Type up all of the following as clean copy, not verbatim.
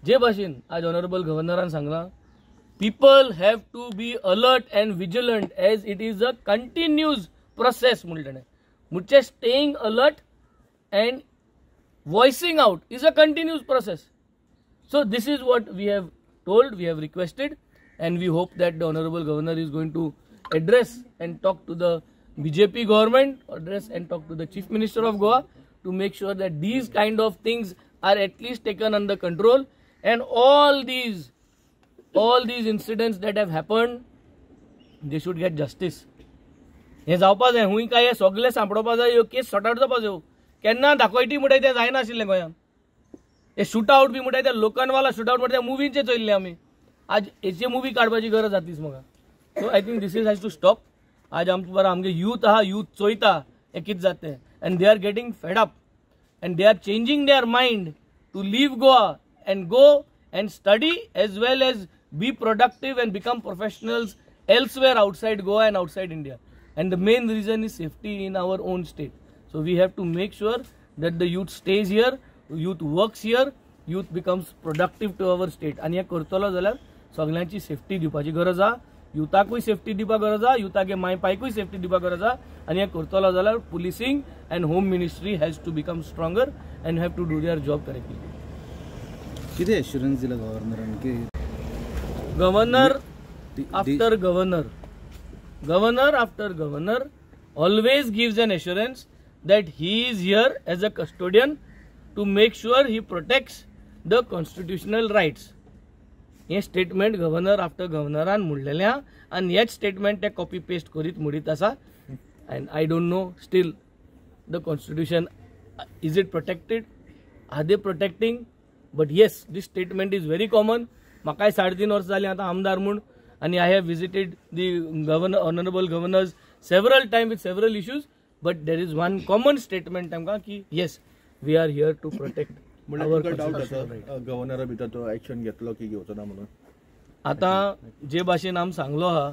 जे भाशेन आज ऑनरेबल गव्हर्नरान सांगलां, people have to be alert and vigilant as it is a continuous process म्हणलें ताणें. म्हणजे staying alert and voicing out is a continuous process. So this is what we have told, we have requested, and we hope that the Honorable Governor is going to address and talk to the BJP government, address and talk to the Chief Minister of Goa to make sure that these kind of things are at least taken under control, and all these incidents that have happened, they should get justice. हे जावपा जाय, हुंय काय हे सगळे सांपडोवपा जाय, ह्यो केस sort out जावपा जाय. केन्ना दाखयटी म्हणटाय तें जायनाशिल्लें गोंयांत. हे शूट आउट बी म्हणटाय ते लोखंडवाला शूट आउट म्हणटा मुवींचे चोयल्ले आमी. आज हेचे मुवी काडपाची गरज जातीच म्हाका. So I think this is has to stop. आज आमकां बरें आमगे यूथ आहा, यूथ चोयता हें कितें जाता तें, and they are getting fed up and they are changing their mind to leave Goa and go and study as well as be productive and become professionals elsewhere outside Goa and outside India. And the main reason is safety in our own state. So we have to make sure that the youth stays here, youth works here, youth becomes productive to our state. आनी हें करतलो जाल्यार सगळ्यांची safety दिवपाची गरज आहा, युथाकूय safety दिवपाक गरज आहा, युथागे माय पायकूय सेफ्टी दिवपाक गरज आहा. आनी हें करतलो जाल्यार policing and home ministry has to become stronger and have to do their job correctly. कितें एश्युरन्स दिला गव्हर्नरान की governor after governor, governor after governor always gives an assurance that he is here as a custodian to make sure he protects the constitutional rights. हे statement governor after गव्हर्नरान म्हणलेलें आहा आनी हेच statement ते copy paste करीत म्हणीत आसा. And I don't know still the constitution is it protected, are they protecting? But yes, this statement is very common. म्हाकाय 3.5 वर्सां जालीं आतां आमदार म्हूण, आनी I have visited the governor, honourable governors several time with several issues, but there is one common statement तांकां की yes, we are here to protect our constitutional right. गव्हर्नरा भितर तो एक्शन घेतलो की घेवचो ना म्हणून आतां जे भाशेन आमी सांगलो आहा,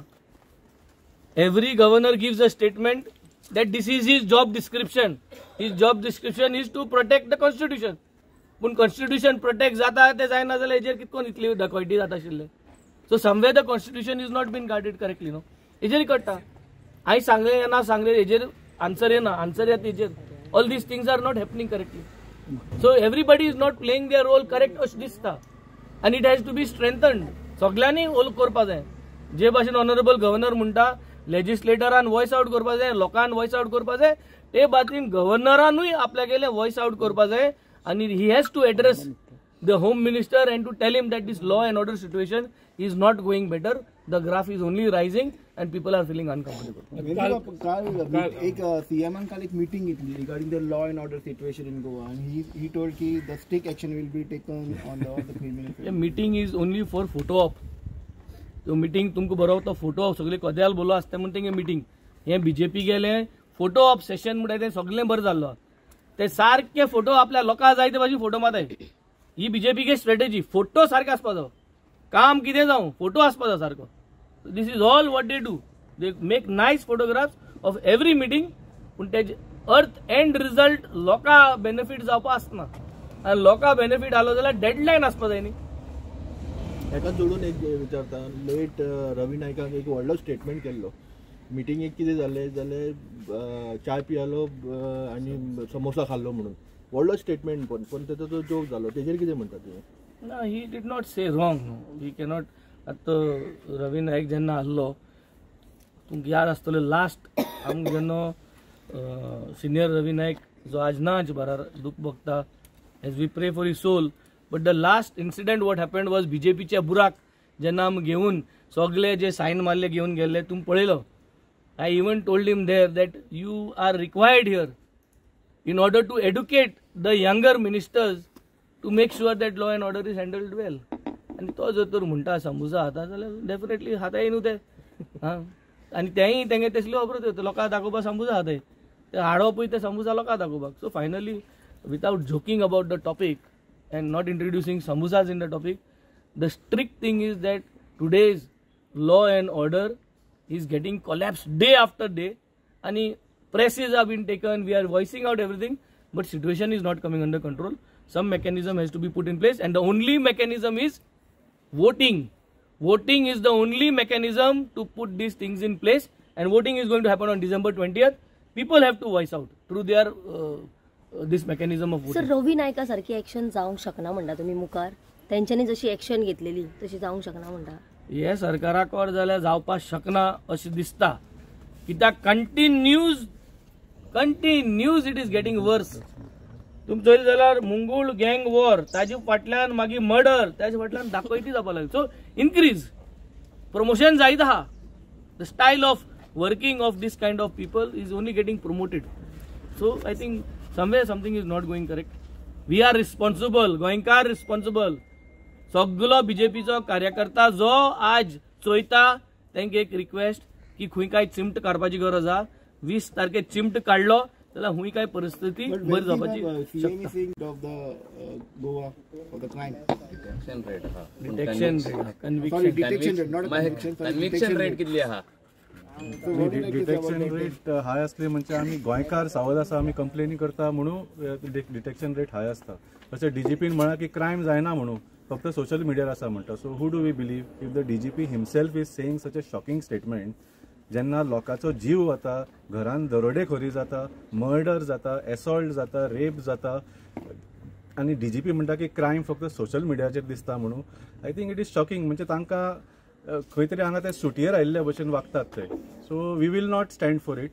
every governor gives a statement that this is his job description. His job description is to protect the constitution. पूण कॉन्स्टिट्यूशन प्रोटेक्ट जाता तें जायना जाल्यार हेजेर कितकोन इतली डकॉयटी जाता आशिल्ले. So somewhere the constitution is not been guarded correctly न्हू, हेजेर कळटा. हांवें सांगलें ना सांगलें हेजेर आन्सर येना, आन्सर येता हेजेर. All these things are not happening correctly. So everybody is not playing their role correct अशें दिसता, आनी it has to be strengthened. सगळ्यांनी रोल करपा जाय. जे भाशेन ऑनरेबल गव्हर्नर म्हणटा लेजिस्लेटरान वॉयस आउट करपा जाय, लोकान वॉयस आउट करपा जाय, ते बातीन गव्हर्नरानूय आपल्यागेले वॉयस आउट करपा जाय. आनी he has to address the home minister and to tell him that this law and order situation is not going better, the graph is only rising and people are feeling uncomfortable. काल एक सीएमान काल एक meeting घेतली regarding the law and order situation in Goa, and he told की the strict action will be taken on all the criminals. Meeting is only for photo op. तो meeting तुमकां बरोबर तो फोटो ऑप सगळे कदेल बोलो आसता म्हूण तेंगे मीटिंग. हें बीजेपी गेलें फोटो ऑप सेशन म्हणटा तें सगळें बरें जाल्लो, ते सारके फोटो आपल्या लोकांक जाय ते भाशेन फोटो मारताय. ही बीजेपी स्ट्रेटेजी, फोटो सारके आसपा जावो, काम कितें जावं फोटो आसपा जाय सारको. This is all what they do, they make nice photographs of every meeting, पूण तेजे अर्थ एंड रिजल्ट लोकां बेनिफीट जावपा आसना, आनी लोकां बेनिफीट आलो जाल्यार डेडलायन आसपा जाय न्ही. हेका जोडून एक विचारता, लेट रवी नायकान एक व्हडलो स्टेटमेंट केल्लो मिटिंगेक, कितें जालें जाल्यार चाय पियालो आनी समोसा खाल्लो म्हणून व्हडलो स्टेटमेंट, पण तेजो जो जोक जालो तेजेर कितें म्हणटा तुवें? ना, he did not say wrong, न्हू, he cannot. आतां रवी नायक जेन्ना आहलो तुमकां याद आसतलो, लास्ट आमकां जेन्ना सिनियर रवी नायक जो आज ना आमच्या बरार दूख भोगता, as we pray for his soul, but the last incident what happened was बीजेपीच्या बुराक जेन्ना आमी घेवन सगळे जे सायन मारले घेवन गेल्ले तुमी पळयलो. I even told him there that you are required here in order to educate the younger ministers to make sure that law and order is handled well. आनी तो जर तर म्हणटा समोसा खाता जाल्यार डेफिनेटली खाताय न्हू ते. आं, आनी तेंय तेंगे तसले वापरत लोकांक दाखोवपाक समोसा खाताय, ते हाडपूय ते समोसा लोकांक दाखोवपाक. So finally without joking about the topic and not introducing samosas in the topic, the strict thing is that today's law and order is getting collapsed day after day, and presses have been taken, we are voicing out everything, but situation is not coming under control. Some mechanism has to be put in place and the only mechanism is voting. Voting is the only mechanism to put these things in place and voting is going to happen on December 20th. People have to voice out through their this mechanism of sir, voting. Ravi नायका सारखी action जावंक शकना म्हणटा तुमी मुखार? तेंच्यांनी जशी action घेतलेली तशी जावंक शकना म्हणटा? हे सरकाराक जाल्यार जावपाक शकना अशें दिसता, कित्याक continuous it is getting worse. तुमी चोयलें जाल्यार मुंगूळ गँग वॉर, ताजे फाटल्यान मागीर मर्डर, ताजे फाटल्यान दाखयती जावपाक लागली. सो इनक्रीज प्रमोशन जायत आहा. The style of working of this kind of people is only getting promoted. So I think somewhere something is not going correct. We are responsible, गोंयकार रिस्पॉन्सिबल. सगलो बीजेपीचो कार्यकर्ता जो आज चोयता तांकां एक रिक्वेस्ट की खंय काय चिमट काडपाची गरज आहा. 20 तारखे चिमट काडलो जाल्यार खंय काय परिस्थिती बरी जावपाची शकता. डिटेक्शन रेट, कन्व्हिक्शन रेट कितली आहा? डिटेक्शन रेट हाय असली म्हणजे आमी गोंयकार सावध आसा, आमी कंप्लेनी करता म्हणून डिटेक्शन रेट हाय आसता. तशें डीजीपीन म्हळां की क्रायम जायना म्हणून, फक्त सोशल मिडियार आसा म्हणटा. So who do we believe if the DGP himself is saying such a shocking statement? जेन्ना लोकांचो जीव वता, घरान दरोडेखोरी जाता, मर्डर जाता, एसॉल्ट जाता, रेप जाता आनी डीजीपी म्हणटा की क्रायम फक्त सोशल मिडियाचेर दिसता म्हणून, I think it is shocking. म्हणजे तांकां खंय तरी हांगा ते सुटयेर आयिल्ल्या भशेन वागतात ते. So we will not stand for it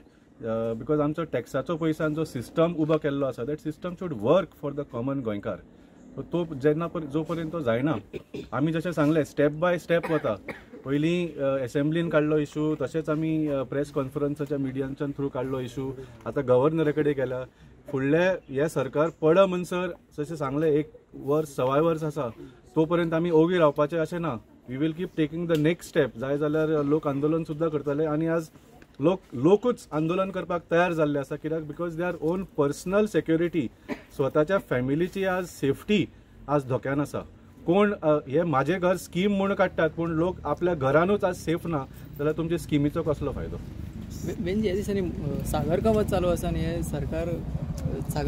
because आमचो टॅक्साचो पयसान जो सिस्टम उबो केल्लो आसा, that system should work for the common गोंयकार. तो जेन्ना जो पर्यंत तो जायना, आमी जशें सांगलें स्टेप बाय स्टेप वता. पयलीं एसेंब्लीन काडलो इशू, तशेंच आमी प्रेस कॉन्फरन्साच्या मिडियांच्या थ्रू काडलो इशू, आतां गव्हर्नरा कडेन गेला. फुडलें हें सरकार पड म्हणसर जशें सांगलें 1 वर्स 1.25 वर्स आसा, तो पर्यंत आमी ओगी रावपाचें अशें ना. We will keep taking the next step. जाय जाल्यार लोक आंदोलन सुद्दां करतले आनी आज लोकूच आंदोलन करपाक तयार जाल्ले आसा, कित्याक because their own personal security, स्वताच्या फॅमिलीची आज सेफ्टी आज धोक्यान आसा. कोण हे माझे घर स्कीम म्हूण काडटात, पूण लोक आपल्या घरानूच आज सेफ ना जाल्यार तुमच्या स्किमीचो कसलो फायदो? वेंजी ह्या दिसांनी सागर कवच चालू आसा आनी हे सरकार सागर